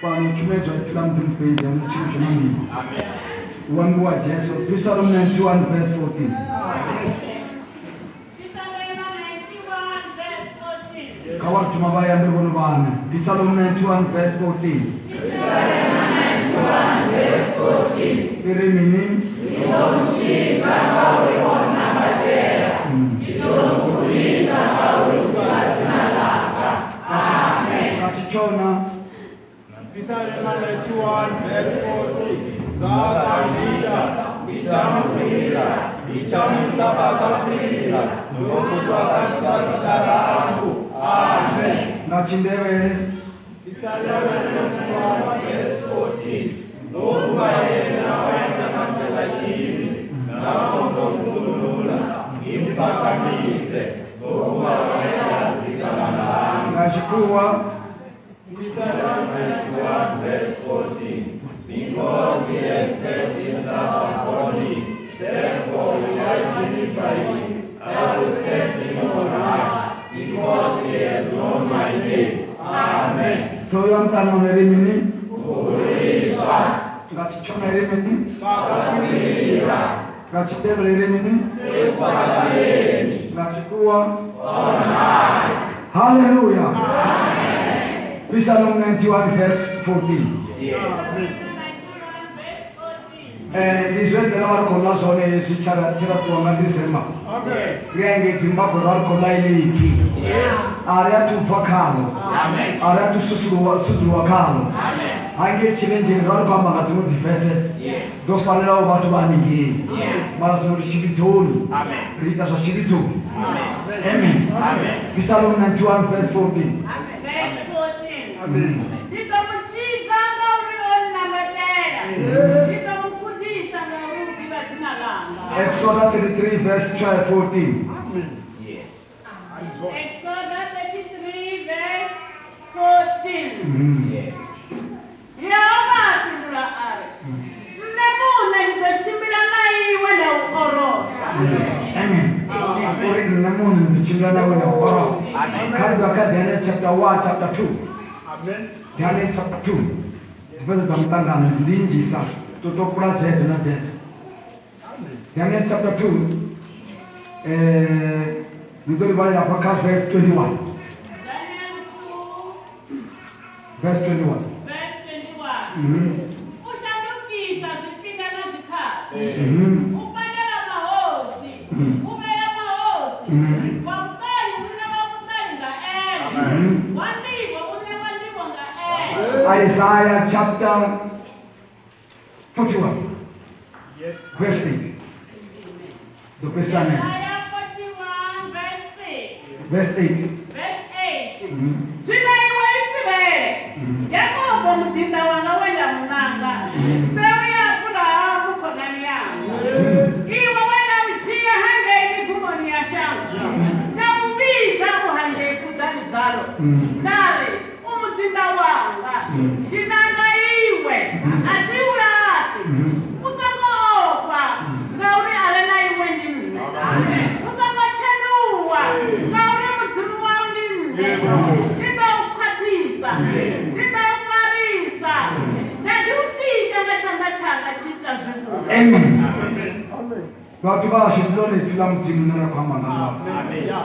Fhano tshumedzwa ipfi ḽa Mudzimu fhedzi a tshithu tshi no mini. U ambiwa Jesu. Psalm 91 verse 14. Psalm 91 verse 14. Kha vha thoma vha yambe vhono vhane. Psalm 91 verse 14. I ri mini? Nga tshitshona Psalm 91 verse 14. Zakandida, ndichamurwira, ndichamuisa pakakwirira, ndokutsvakisa zita rangu. Amen. nga tshindevhele Psalm 91 verse 14. Nokuba yena wayenamathela kimi, ngakho ngizokhulula, ngimphakamise, ngokuba wayeyazi igama lami. nga tshikhuwa Psalm 91 verse 14. Because he has set his love upon me, therefore will I deliver him. I will set him on high, because he has known my name. Amen. ṱhoho ya muṱangano i ri mini? Nga tshitshona i ri mini? Nga tshindevhele i ri mini? Nga tshikhuwa Hallelujah. Psalm 91 verse 14. Psalm 91 verse 14. Ndi zwe nṋe ra vha ri khou ḽa zwone hezwi tsha tshe ra ṱuwa nga December. Ri a ngei Zimbabwe ra ri khou ḽa iḽi ipfi. A ri athu bva khaḽo. A ri athu sudzuluwa khaḽo. Hangei tshilenzheni ra ri khou amba nga dziṅwe dzivese dzo fanelaho vhathu vha haningei. Mara zwino ri tshivhidzoni. Ri ita zwa tshivhidzoni. Amen. Psalm 91 verse 14. Verse 14. Ndi ḓo mu tshidza ngauri o nnambatela. Ndi ḓo mu gudisa ngauri u ḓivha dzina ḽanga. Exodus 33 verse 12, 14. Exodus 33 verse 14. Yehova a fhindula a ri, Nṋe muṋe ndi ḓo tshimbila na iwe nda u orosa. Amen. Uri nṋe muṋe ndi tshimbila nawe na u orosa. Kha ri bva kha Daniel chapter 1 chapter 2. Daniel chapter 2. Dzifhedzo dza muṱangano ndi nnzhisa to topula dzedzo na dzedzo. Daniel chapter 2 ndi ḓo livhalela afha kha verse 21. Daniel 2 Verse 21. verse 21. U shandukisa zwifhinga na zwikhathi. U pandela mahosi, u vhea mahosi. Wa vhuṱali u ṋewa vhuṱali nga ene. Wa nḓivho u ṋewa nḓivho nga ene. Isaiah chapter 41. Verse 8. The first time. Isaiah 41 verse 6. Verse 8. Verse 8. Zwino iwe Israele, Yakobo muḓinḓa wanga we nda mu nanga, mbeu ya Abrahamu khonani yanga. Iwe we nda u dzhia hangei migumoni ya shango, nda u vhidza u hangei kuḓani dzaḽo, nda ri, u muḓinḓa wanga, ndi nanga iwe, a thi u laṱi. U songo ofha, ngauri a re na iwe ndi nṋe. U songo tshenuwa, ngauri Mudzimu wau ndi nṋe. Ndi ḓo u khwaṱhisa, ndi ḓo u farisa, nda ḓi u tika nga tshanḓa tshanga tshi ita zwivhuya. Amen. Vhathu vha hashu ndi ḽone ipfi ḽa Mudzimu ḽine ra khou amba nga ḽo.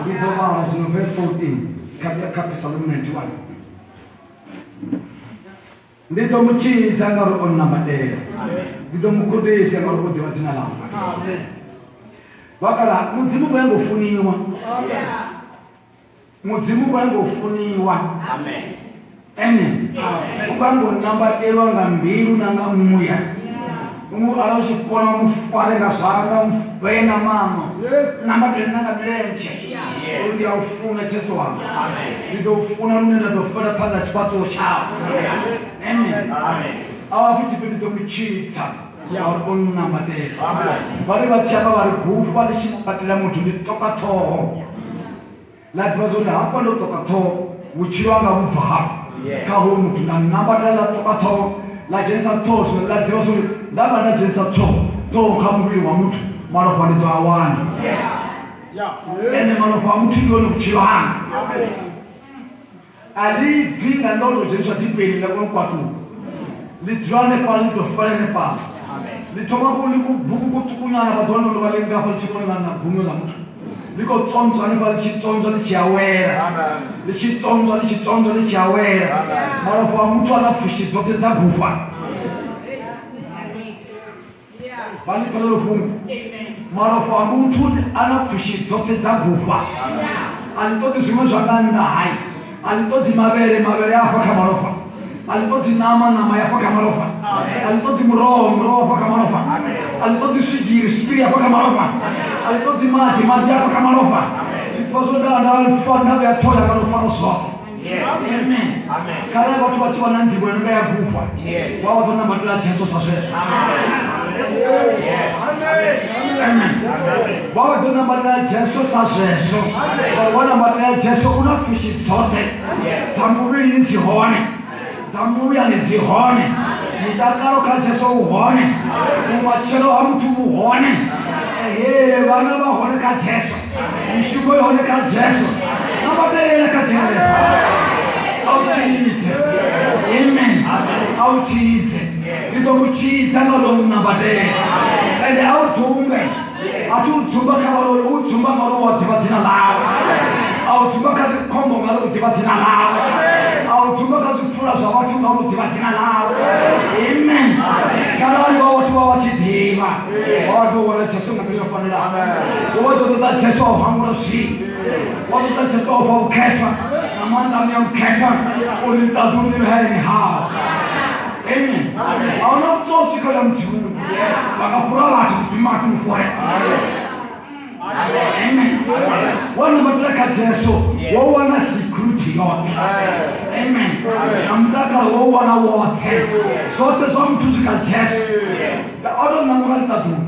Ndi ḓo vhala zwino verse 14 kha Psalm 91. Ndi ḓo mu tshidza ngauri o nnambatela. Ndi ḓo mu gudisa ngauri o ḓivha dzina ḽanga. Vhakala Mudzimu u ngo funiwa. Mudzimu u ngo funiwa. Amen. U khou ngo nambatelwa nga mbilu na nga muya. Mu arali u tshi kona mu fare nga zwanḓa mu vhee na maṋo nambatele na nga milenzhe. Uri ndi a u funa Jesu wanga. Ndi ḓo u funa lune nda ḓo fela phanḓa tshifhaṱuwo tshau. Amen. A vha pfi tshipfi ndi ḓo mu tshidza ngauri o nnambatela. Vha ri vha tshi amba vha ri gufha ḽi tshi nambatela muthu ḽi ṱoka ṱhoho. Ḽa ḓivha zwa uri hafha ndo ṱoka ṱhoho vhutshilo hanga vhu bva hafha kha hoyu muthu nda nambatela ḽa ṱoka ṱhoho ḽa dzhenisa ṱhoho zwino ḽa ḓivha zwa uri nda vha nda dzhenisa ṱhoho ṱhoho kha muvhili wa muthu malofha ndi ḓo a wana. Ende malofha a muthu ndi one vhutshilo hanga. A ḽi bvi nga nnḓa u tou dzheniswa dipeni ḽa kona u kwatuwa. Ḽi dzula hanefhaḽa ḽi ḓo fela hanefhaḽa. Ḽi thoma ku ḽi kubuku kuṱukunyana vha ḓo wana ḽo vha ḽi ngafha ḽi tshi kona na gunwe ḽa muthu. Ḽi khou tsonzwa hanefhaḽa ḽi tshi tsonzwa ḽi tshi awela. Ḽi tshi tsonzwa ḽi tshi tsonzwa ḽi tshi awela. Malofha a muthu a na pfushi dzoṱhe dza gufha. Vha ni pfela fhungo. Malofha a muthu a na pfushi dzoṱhe dza gufha. A ḽi ṱoḓi zwiṅwe zwa nga nnḓa hai. A ḽi ṱoḓi mavhele, mavhele a fa kha malofha. A ḽi ṱoḓi ṋama, ṋama ya fa kha malofha. A ḽi ṱoḓi muroho, muroho wa fa kha malofha. A ḽi ṱoḓi swigiri, swigiri ya fa kha malofha. A ḽi ṱoḓi maḓi, maḓi a fa kha malofha. Ndi pfa zwo nda nda fa nda vhea ṱhoho yanga ndo fara zwoṱhe. Amen. Kale vhathu vha tshi vha na nḓivho yo no nga ya gufha, vha vha ḓo nambatela Jesu sa zwezwo. Amen. Vha vha ḓo nambatela Jesu sa zwezwo. Vha vha nambatela Jesu u na pfushi dzoṱhe dza muvhilini dzi hone, dza muyani dzi hone, mutakalo kha Jesu u hone, vhumatshelo ha muthu vhu hone. Ehe, vhana vha hone kha Jesu, mishumo i hone kha Jesu, nambatela kha Jesu. A u tshidze. Amen. A u tshidze. Ndi ḓo mu tshidza nga ḽo nambatela. Ende a u dzumbe. A thi u dzumba kha vhaloi, u dzumba ngauri u a ḓivha dzina ḽawe. A u dzumba kha dzikhombo ngauri u ḓivha dzina ḽawe. A u dzumba kha zwipfula zwa vhathu ngauri u ḓivha dzina ḽawe. Amen. Kharali vha vhathu vha vha tshi ḓivha, vha vha ḓo wana Jesu nga nḓila yo fanelaho. Vho vha ḓo ṱoḓa Jesu a u hangula zwivhi. Vha ḓo ṱoḓa Jesu a u fha vhukhethwa na maanḓa a Muya Mukhethwa uri ḽiṱaḓulu ḽi vhe hayani hau. Amen. A huna vhutswotswi kha ḽa Mudzimu. Vha nga fhura vhathu Mudzimu a thi mu fhure. Amen. Wa nambatela kha Jesu wo wana security yoṱhe. Amen. Na mutakalo wo wana woṱhe. Zwoṱhe zwa muthu zwi kha Jesu. O tou ṋamuka ḽiṱaḓulu.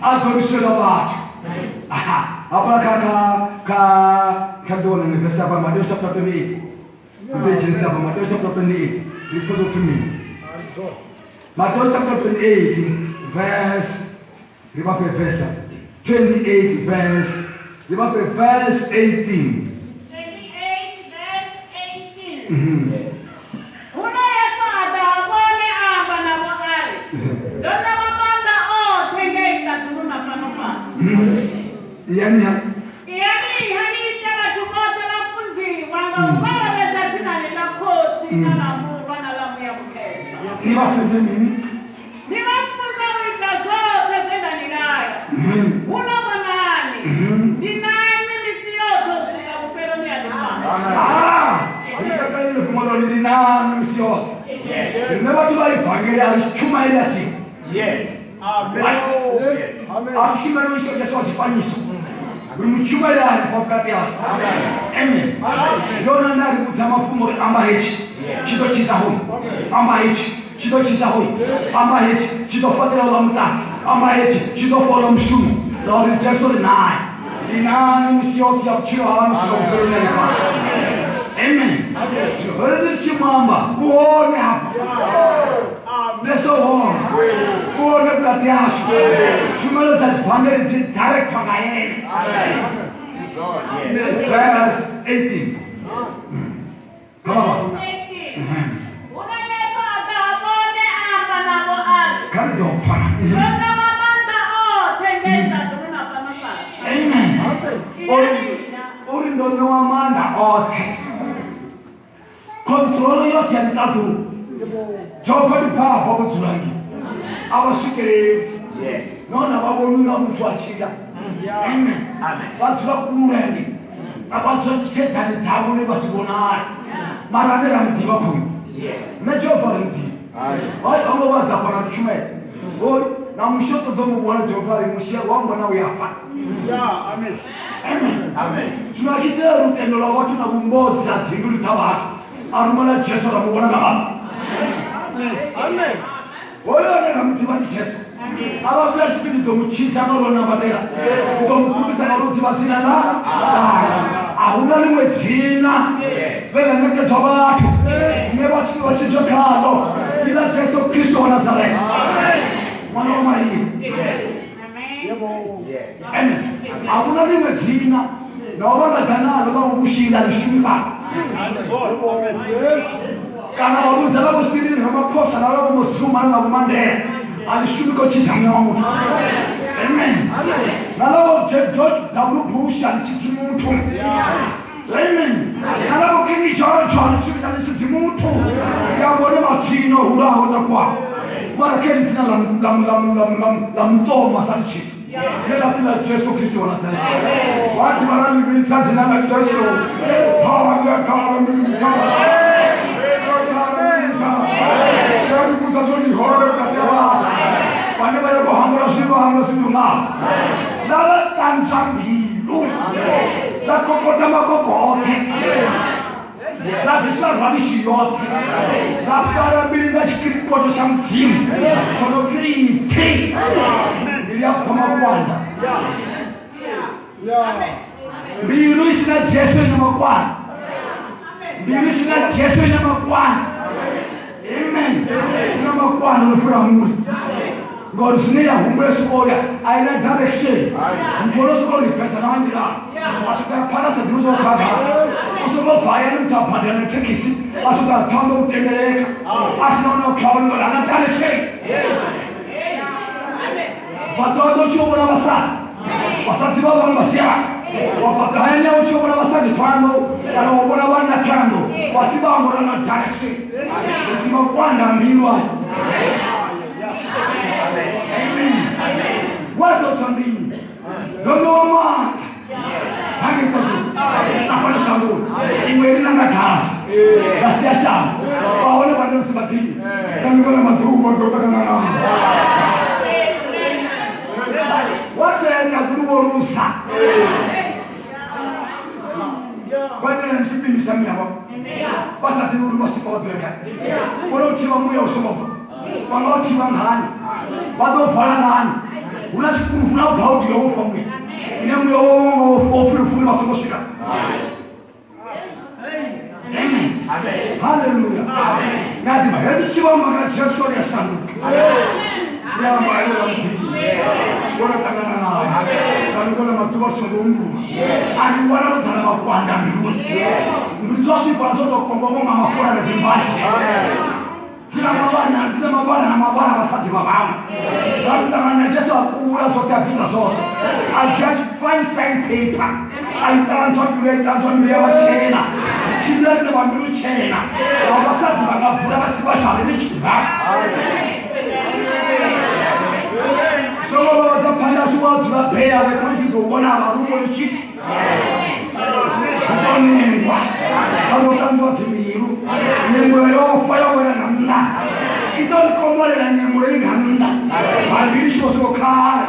A ḓolisela vhathu. Aha. Hafhaḽa kha kha kha kha ḓi wana ni verse hafha Mateo chapter 28. Ndi dzhenisa hafha Mateo chapter 28. Ndi pfa ḓo pfi mini? Mateo chapter 28 verse ri vha fhe verse 28 verse ri vha fhe verse 18. 28 verse 18. Mhm. Huno Yesu a ḓa ha vhone a amba navho a ri, Ndo ṋewa maanḓa oṱhe ngei ṱaḓulu na fhano fhasi. Yani ha Iyani-ha ni ite vhathu vhoṱhe vhafunziwa nga u vha lovhedza dzinani ḽa Khotsi na ḽa Murwa na ḽa Muya Mukhethwa. ni vha funze mini? Ni vha funze u ita zwoṱhe zwe nda ni laya. Huno vhonani, ndi na inwi misi yoṱhe u swika vhufheloni ha ḽifhasi. Ah, ndi takalela fhungo ḽa uri ndi nani misi yoṱhe. Riṋe vhathu vha ivangeli a ri tshumaeli a siho. A ri shumeli u iswa Jesu wa tshifanyiso. Ri mu tshumaeli a hanefha vhukati hashu. Amen. Ndi hone ane a ri vhudza mafhungo uri amba hetshi tshi ḓo tshidza hoyu, amba hetshi tshi ḓo tshidza hoyu, amba hetshi tshi ḓo fhaṱela uḽa muṱa, amba hetshi tshi ḓo fha uḽa mushumo. Ngauri Jesu ri nae. Ndi nani misi yoṱhe ya vhutshilo haṋu swika vhufheloni ha ḽifhasi. Amen. Hezwi ri tshi mu amba u hone hafha. Jesu u hone. U hone vhukati hashu. Tshumelo dza dzibangeli dzi directwa nga ene. Verse 18. Kha vha vhale. 18. Huno Yesu a ḓa ha vhone a amba navho a ri, Kha ri ḓo pfa. Ndo ṋewa maanḓa oṱhe ngei ṱaḓulu na fhano fhasi. Amen. Iyani-ha. Uri ndo ṋewa maanḓa oṱhe. Control yoṱhe ya ḽiṱaḓulu. Jehova ndi baba vho dzula ngei. A vha swikeleli. Nahone a vha vhonwi nga muthu a tshila. Amen. Vha dzula kule ngei. A vha dzula tshedzani dzavho ne vha si vhonale. Mara ane ra mu ḓivha khoyu. Nṋe Jehova ri mu ḓivha. Hai, ho ngo vha ḓa fhano ri tshumele. Hoi, na Mushe u ṱoḓa u mu vhona Jehova a ri Mushe wa mbona u ya fa. Amen. Zwino a tshi itela lutendo lwa vhathu na vhumbodza dzimbilu dza vhathu a rumela Jesu ra mu vhona nga maṱo. Hoyo ane ra mu ḓivha ndi Jesu. A vha pfi a tshi pfi ndi ḓo mu tshidza nga lwo nambatela, ndi ḓo mu gudisa nga lwo ḓivha dzina ḽa ḽanga. A hu na ḽiṅwe dzina ḽe ḽa ṋekedzwa vhathu ḽine vhathu vha tshidzwe khaḽo ndi ḽa Jesu Kristo wa Nazareta, ṅwana wa Maria. Amen. A hu na ḽiṅwe dzina na u vha nga ḓa naḽo vha vhushila ḽi shumi fhano. Kana vha vhudza ḽa vho Cyril Ramaphosa na ḽa vho Mozuma na ḽa vho Mandela a ḽi shumi kha u tshidza muya wa muthu. Amen. Na ḽa vho George W Bush a ḽi tshidzi muthu. Amen. Na ḽa vho King George a ḽi tshidzi a ḽi tshidzi muthu. Ya vhone matsina o hulaho takuwaho. Mara khe ḽi dzina ḽa ḽa ḽa ḽa ḽa ḽa muṱoma sa ḽi tshithu. Ḽe ḽa pfi ḽa Jesu Kristo wa Nazareta. Wa ḓivha ra ḽi vhidza dzina ḽa Jesu. Phanda khala mbiluni dzashu. Khala mbiluni dzashu. Ḽa ri vhudza zwo ri hone vhukati ha vhathu. Vhane vha ya vho hangula zwithu vha hangula zwithu ngavho. Ḽa vha ṱanzwa mbilu. Ḽa kokota makoko oṱhe. Ḽa bvisa rwanishi yoṱhe. Ḽa fara mbili nga tshikiripoto tsha Mudzimu tsho no pfi ipfi. Mbilu ya pfa makwanda. Mbilu i si na Jesu ina makwanda. Mbilu i si na Jesu ina makwanda. Amen. Ina makwanda no fhira muri. Ngauri zwine ya humbula sokou ya a i na direction. Muthu ono sokou rivesa na nḓila. A swika phanḓa sa ḓivhi zwo khakha. U songo bva hayani muthu a badela na thekhisi a swika phanḓa u tendeleka. A si na hune o khou ngori ana direction. Bva ṱoḓa u tshi vhona vhasadzi. Vhasadzi vha vhaṅwe masiari. Wa bva hayani u tshi vhona vhasadzi ṱhanu kana wa vhona vhanna ṱhanu wa si vha ngori na direction. Ndi makwanda mbilu ayo. Amen. Wa ḓodzwa mbilu. Ndo ṋewa maanḓa. Hangei ṱaḓulu. Na fhano shangoni. Iṅwe ri na nga gasi. Vha sia shango. Vha hone vhane vha si vha ḓivhe. Nga ḽiṅwe ḽa maḓuvha ḓo ṱangana navho. Wa sea ṱaḓulu wo lusa. Vha itela na tshipimbi tsha muya wavho. Vha sa ḓivhi uri vha swika vha ḓo ya gai. Vhone u thivha muya u songo bva. Vha nga u thivha ngani? Vha ḓo vala ngani? Hu na tshikulufu na baudi yo vhofha muya. Ine muya wo wo fulufulu vha songo swika. Amen. Hallelujah. Nga ḓivha hezwi tshi vha amba nga Jesu ri a shanduka. Ri amba ene wa Mudzimu. Vhona ṱangana naye. Nga ḽiṅwe ḽa maḓuvha ri songo humbula. A ri wana ro ḓala makwanda mbiluni. Mbilu dzashu ifana dzo tou komboma nga mafula na dzimbashi. Dzina mavhana, dzina mavhana na mavhana vhasadzi vha vhaṅwe. Vha ri ṱangana na Jesu a kula zwoṱhe a bvisa zwoṱhe. A dzhia fine sign paper. A i ṱanzwa mbilu, a i ṱanzwa mbilu ya vha tshena. Tshimbila riṋe vha mbilu tshena. Vha vhasadzi vha nga bvula vha si vhashu a ri ni tshibva. Songo vha vha phanḓa ashu wa dzula bea we khamusi ḓo vhona vha lu tshi u tou nengwa vha ḓo ṱanzwa dzimbilu nyemulo yo fa yo wela nga nnḓa i ḓo ri komolela nyemulo i nga nnḓa bambili tshi vho soko khale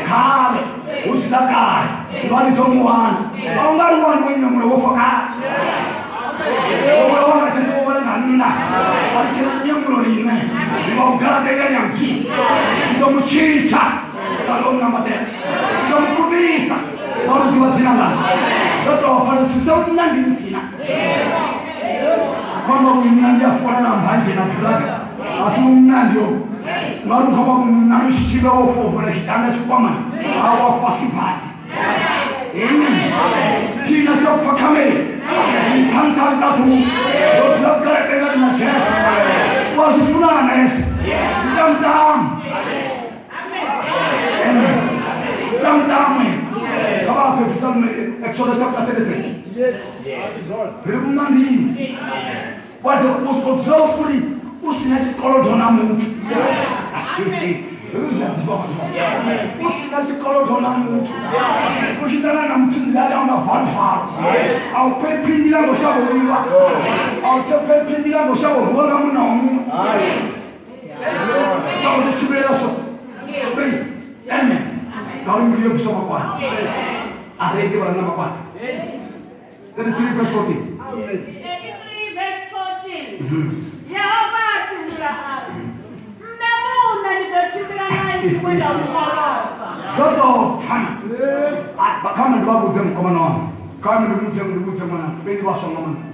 khale hu si na kale vha ḽi ḓo mu wana a u nga ri wani we nyemulo wo fa kale nyemulo wanga Jesu wo wela nga nnḓa vha ri tshena nyemulo riṋe ri vha u galatelela ya Mudzimu i ḓo mu tshidza nga ḽo nambatela i ḓo mu kuvhisa ngauri ḓivha dzina ḽanga ndo tou farisisa u nna ndi dzina khomba u nna ndi a fola na mbanzhe na bulaga a si u nna ndi yo ngauri khomba u nna ndi tshitshila wo fofula tshitanda tshikwamani a wa fhasi badi amen thina siyokuphakamela nṱhanṱhanṱathu ndo dzula vhukalakenga na Jesu wa zwi funana Yesu tamtamu Amen. Tamtamu kha vha pfe psalm Exodus chapter 33 ri mnandini wa ḓo u dzula uri u si na tshikolodo na muthu u si na tshikolodo na muthu u tshi ṱangana na muthu nḓilani a u na valuvalo a u phephi nḓila ngo shavha u lwa a u phephi nḓila ngo shavha u rwiwa nga munna wa muṅwe sa u tshimbilela so free amen ngauri mbilu yo bviswa makwana a ri ḓivha na makwana 33 verse 14 33 verse 14. Yehova a fhindula a ri, Nṋe muṋe ndi ḓo tshimbila na iwe nda u olosa. ndo tou pfana kha ndi vha vhudze mukomana wanga kha ndi vhudze ndi vhudze ṅwana fhedzi vhaswa nga maanḓa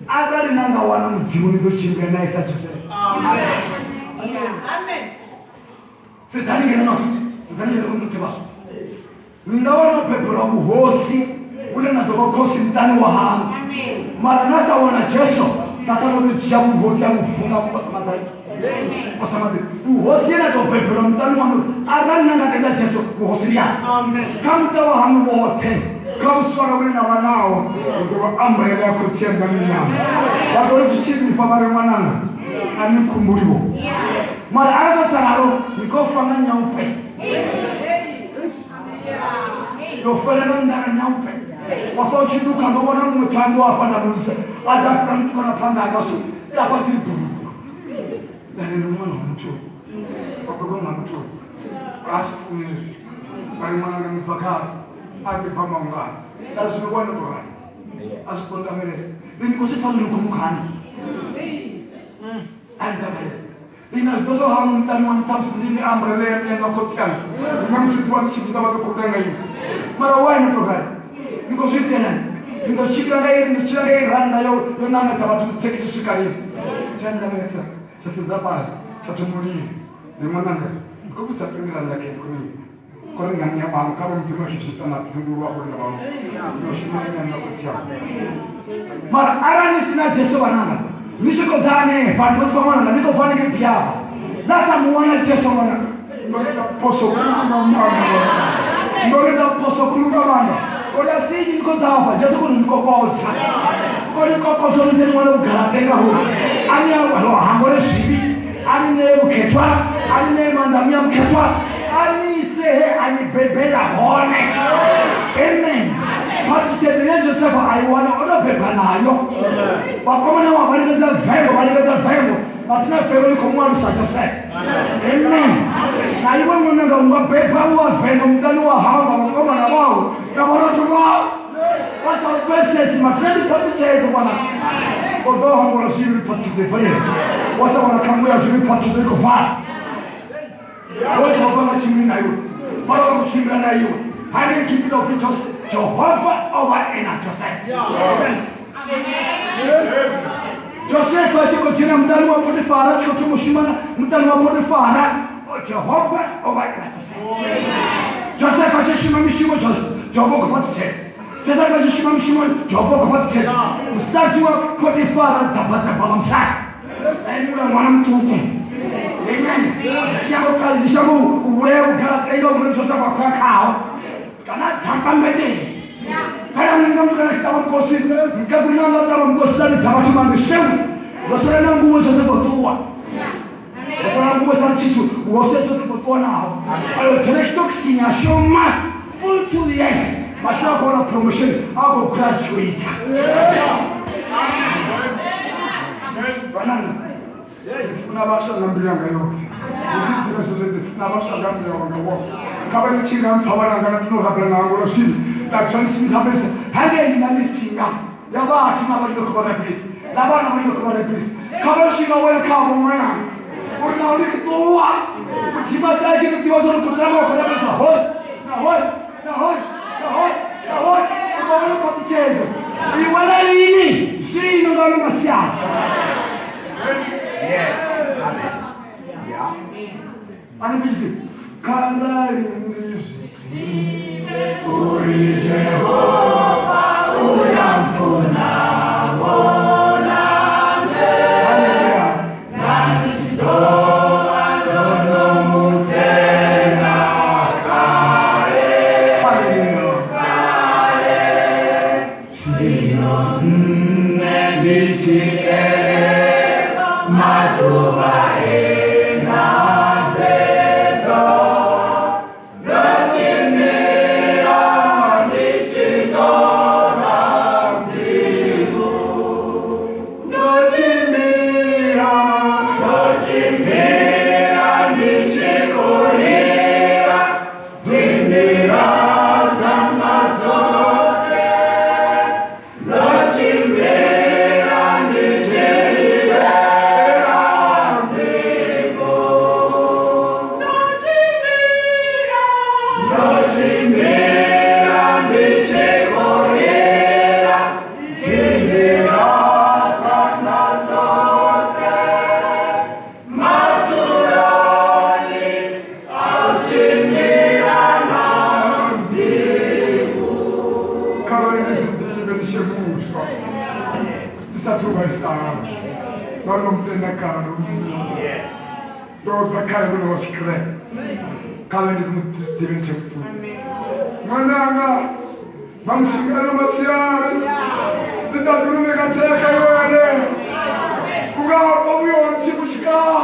arali na nga wana mudzimu ni ḓo tshimbila naye sa Josefa Amen. sedzani ngeno na sedzani ngeno muthu vhaswa ni nga wana u bebelwa vhuhosi hune na ḓo vha khosi muṱani wa haṋu Amen. Mara na sa wana Jesu, Satane u ḓo dzhia vhuhosi a vhufunga osamaḓi. Vhuhosi ena tou bebelwa muṱani waṋu, arali na nga tenda Jesu, vhuhosi ndi haṋu. Kha muṱa wa haṋu woṱhe, kha vhuswara vhune na vha naho, u ḓo vha amburela ya khotsi anga minyama. Vha ḓo ri tshi tshi nifha vha ri ṅwananga, a ni khumbuli-vho. Mara arali zwa sa ralo, ni khou fa nga nyaupe. Yo fela nga nḓala nyaupe. Wa fa u tshi nukha, ndo vhona muṅwe ṱhangu wa fha nda muvhudza, a ḓa fhira mutukana phanḓa hanga so, nda fa si ḓulu. Nda ndi ṅwana wa muthu, wa bebwa nga muthu, a tshi funi hezwi. Vha ri ṅwana ni bva kha, a ri ndi bva Maungani. Nda ri zwino wane tou rali, a zwi koni lavhelesa. Nṋe ndi khou zwi pfa zwi ngomu khani. A ndi lavhelesa. Ndi na zwiḓo zwo haṋu muṱani waṋu ṱhamusi ndi ni amburela ya miya nga khotsi anga. Ndi nga musi ḓuvha ndi tshi vhidza vha ḓo khuda nga iwe. Mara why ni tou rali? Ni khou zwi itelani? Ni ḓo tshimbila nga iri, ni ḓo tshila nga iri rannda yo yo ṋamedza vhathu dzithekhisi u swika lini? Tsha ndavhelesa, tsha sedza fhasi, tsha thoma u lila. Ndi ṅwananga, ndi khou vhudzisa twenty rannda khe khou kore nga ṋea vhaṅwe kha vhe mudzimu a tshi zwi ṱana fhindulwa uri nga vhaṅwe no shuma nga ṋea khotsi avho. Mara arali ni si na Jesu vhananga, ni tshi khou ḓa hanefha, ni khou pfa ṅwananga, ni khou bva haningei Biaba, na sa mu wana Jesu ṅwana, ndo ita phoso khulu nga maanḓa. Ndo ita phoso khulu nga maanḓa. Uri a si ni khou ḓa hafha, Jesu khou ni kokodza. Khou ni kokodza uri ni wane vhugala tenga hu. A ni hangwele zwivhi, a ni ṋee vhukhethwa, a ni ṋee maanḓa a muya mukhethwa, a ni ise he a ni bebela hone. Amen. Phaṱhutshedzo ye Josefa a i wana o to bebwa nayo. Vhakomana wa vha lingedza vengo, vha lingedza vengo, mathina vengo ḽi khou mu alusa Josefa. Amen. Na iwe ṅwananga u nga bebwa u wa vengo muṱani wa hau nga vhakomana vhau na vharathu vhau. Vha sa u pfesesi mathina ndi phaṱhutshedzo ṅwana. O ḓo hangwelwa zwivhi ndi phaṱhutshedzo i fanela. Wa sa wana khango ya zwivhi phaṱhutshedzo i khou fana. Wo Jehova nga tshimbili na iwe. Mara vha khou tshimbila na iwe. Hangei Egipita upfi Jehova o vha e na Josefa. Josefa a tshi khou dzhena muṱani wa Potifara, a tshi khou thoma u shuma muṱani wa Potifara, Jehova o vha e na Josefa. Josefa a tshi shuma mishumo, Jehova u khou fhaṱutshedza. Josefa a tshi shuma mishumo, Jehova u khou fhaṱutshedza. Musadzi wa Potifara ḓabaḓaba ḽa musadzi. Aimula ṅwana muṱuku. Amen. Shango kale shango u vhulaya vhugala tenga uri Josefa a khou ya khaho. Kana dzhamba mbeteni. Phela nga muthu kana tshi ṱavha mukosi, mukegulu na ḽa ṱavha mukosi ḽa lidza vhathu vha misheu. Zwa sala na nguwo Josefa ṱuwa. Zwa sala na nguwo sala tshithu, vhose Josefa ṱuwa naho. Ayo dzhena tshitokisini a shuma full 2 years. Mashu a khou wana promotion, a khou graduate. Vhananga, ndi funa vhaswa nga mbilu yanga yoṱhe. Ndi tshi ḓivha zwezwo ndi funa vhaswa nga mbilu yanga yoṱhe. Kha vha ni tshi nga mpfa vhananga na ndino rabela na hangwelwa zwivhi. Nda dzula ndi tshi ni rabelisa. Hangei ndi na lisinga ya vhathu na vha ndi khou vha rabelisa. Na vhana vha ndi khou vha rabelisa. Kha vha tshi nga wela khavho ṅwananga. Uri naho ndi tshi ṱuwa, Mudzimu a sa iti ndi ḓivha zwa uri khou tamba khou rabelisa hone na hone na hone na hone na hone. U vha wana phaṱhutshedzo. I wana lini? Zwino nga ano masiari. Yes. Amen. Yeah. Ani kuchiti kharali ndi zwi ḓivhe uri Jehova uyampfuna Haleluya. Haleluya. Zwino nṋe ndi tshi elelwa maḓuvha e na fhedza, ndo tshimbila ndi tshi ṱoḓa Mudzimu. Ndo tshimbila, ndo tshimbila ndi tshi khou lila dzinḓila dzanga dzoṱhe. Ndo tshimbila ndi tshi lilela Mudzimu. sala ngauri vha mutenda kale ndo ḓa khae lune wa tshikrele khavhe ndi muḓivheni tsha vhuṱungu ṅwananga vhamusikana masiari ḽiṱaḓulu ḽi nga tseka iwene ungapfa vhuyontshi kuxikava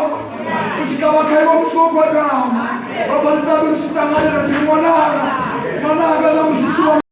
kuxikava kha iwe musi wo gwadama vha pfa ḽiṱaḓulu tshi ṱanganela tshi ṅwananga ṅwananga na musiki wa.